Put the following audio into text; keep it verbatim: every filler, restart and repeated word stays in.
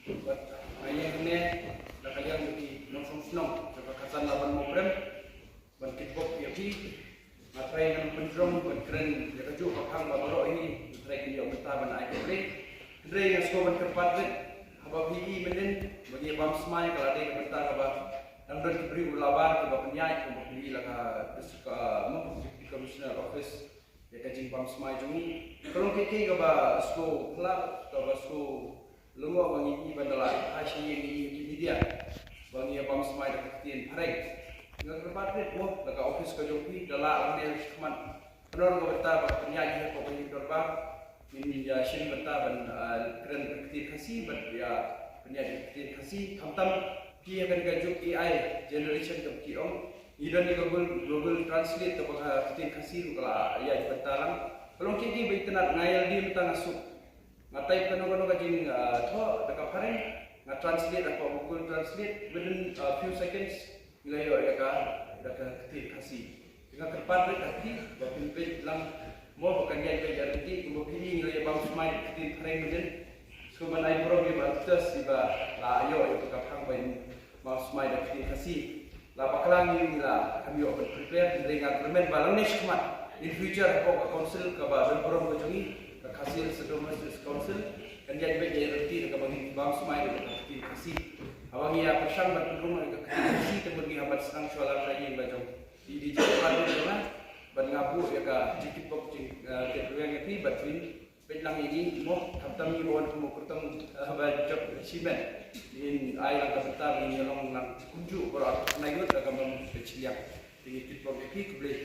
Bad nga ïeng hangne na ka liang jong ki nongshong shnong jong ka Khastan Laban Mawprem ban kitbok ïa phi. Nga trai ngan pynjrong ban kren ïa kajuh ka phang ba baroh hi nga trai kin ïoh bynta ban ai khublei. Hynrei nga sngewbha ban kyrpad rit haba phi i mynnin ba ngi bam smai ka la dei ka bynta kaba dang don ki briew labar kiba pynïaid kumba phi i la ka district, uh, Deputy Commissioner Office ïa ka jingbam smai jong ngi. Ka long kiei kiei kaba sngewphylla kaba sngewlyngngoh ba ngi i ban da la phai sha ïing ngi i ha ki media ba ngi ïa bam smai da ka ktien phareng. Nga kyrpad rit mo da ka office ka jong phi da la lang ne shakhmat. Kynnoh ka bynta ba ka pynïaid ïa ka ba ïa dorbar ngin ïa shim bynta ban, ah, kren ka ktien Khasi ban ïa pynïaid ka ktien Khasi khamtam phi ïa kane ka juk A I generation jong ki ong. Ngi don ïa ka Google, Google Translate kaba ka ktien Khasi ruh ka la ïaid bynta lang. Ka long kiei kiei ba itynnat nga ïa lade mynta nga suk. Nga type kano kano ka jing, ah, thoh da ka phareng nga translate da ka Google Translate within a few seconds. Ngi la ïoh ïa ka da ka ktien Khasi. Te nga kyrpad rit ha phi ba phin peit lang mo ba kan ïaid beit ïa lynti kumba phi ngi la ïa bam smai da ka ktien phareng mynnin. Sngewbha ban ai burom ïa ba actors ïa ba la ïoh ïa ka phang ba in bam smai da ka ktien Khasi. La bakla ngi la kam ïoh ban prepare hynrei nga kyrmen ba lang ne shakhmat in future hapoh ka council kaba don burom ka jong ngi ka Khasi Hills Autonomous District Council kan ïaid beit ïa lynti da kaba ngin bam smai da ka ktien Khasi. Haba ngi ïa pyrshang ban pynrung ïa ka ktien Khasi te mut ngi hap ban sdang shuwa la ka ïing la jong. Te dei jingkyrpad jong nga ban nga buh ïa ka jingkitbok jing, eh, kitrwiang ïa phi bad phin peit lang ïa ngi mo khamtam ngi ba wan kum u kyrtong, eh, ba jop shimet. Ngin ai lang ka bynta ba ngin ïa long lang kumjuh baroh arphew khyndai ngut da kaba ngin peit shiliang. Te ngi kitbok ïa phi khublei.